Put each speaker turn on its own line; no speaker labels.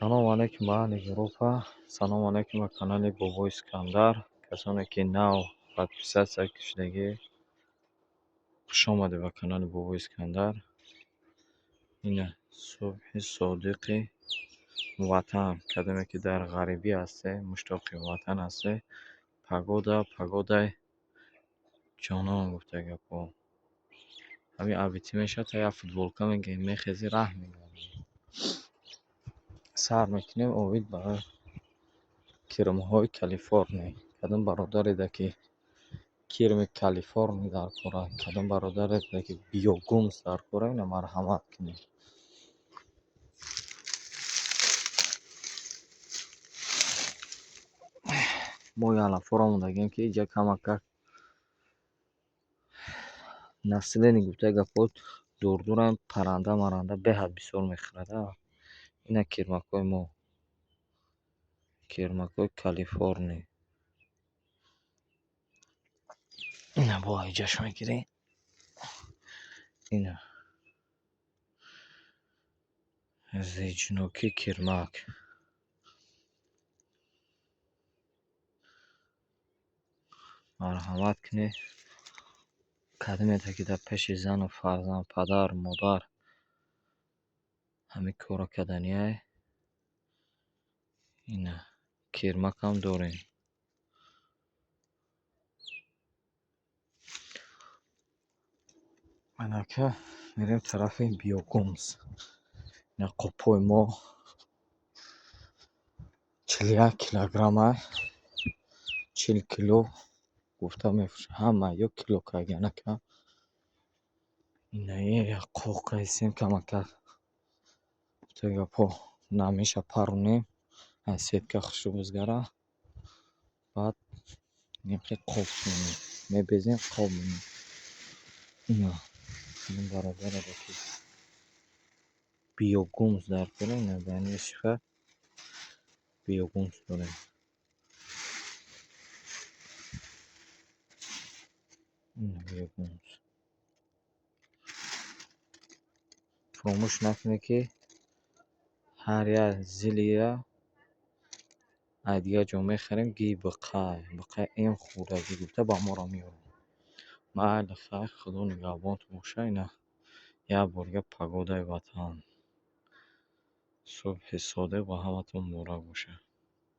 Салому алайкум ба аҳли Европа, салому алайкум ба канали Бобои Искандар. Касоне ки нав подписаться кушидагӣ, хушомадед ба канали Бобои Искандар. Ина субҳи содиқи ватан, кадоме ки дар ғарибӣ ҳасте, муштоқи ватан ҳасте, погода погодаи ҷонон гуфта гапҳо. Ҳамин абитӣ мешавад, та як футболка мехезӣ, раҳ мегардӣ. Сар мекунем оид ба кирмҳои Калифорния. Кадом бародареда ки кирми Калифорния дар кора, кадом бародареда ки биогумус дар кора, ина марҳамат кунед. Мо алафҳоро мондагем, ки иҷа камакак население гуфта гапҳо дурдурам, парранда маранда беҳад бисёр мехӯрад. Ина кирмакҳои мо, кирмакҳои Калифорния. Ина бо иҷаш мегирем. Ина зиҷнокӣ кирмак. Марҳамат кунед. Кадомете ки дар пеши зану фарзанд, падар, модар ҳамин корро карданиай, ина кирмакам дорем. Анака мерем тарафи биогумус. Ина қопҳои мо 41 килограмма, 40 кило гуфта мефурӯшад. Ҳама ё кило карганака. Инаи як қоқаисем камакак. Гуфта гапҳо намеша паронем, аз сетка хушрӯ бизгара. Баъд нимхе қоп мемонем. Мебезем, қоп мемонем. Ина ин бародареда ки биогумус дар кора, ина ба ин сифат биогумус дорем. Ина биогумус. Фаромӯш накунед, ки ҳар як зилия аз дигар ҷо мехарем, гии биқай, биқай эм хӯрдагӣ гуфта ба моро меоранд. Майли, хайр, Худо нигаҳбонтон бошад. Ина як бор дига погодаи ватан. Субҳи содиқ ба ҳаматон муборак бошад.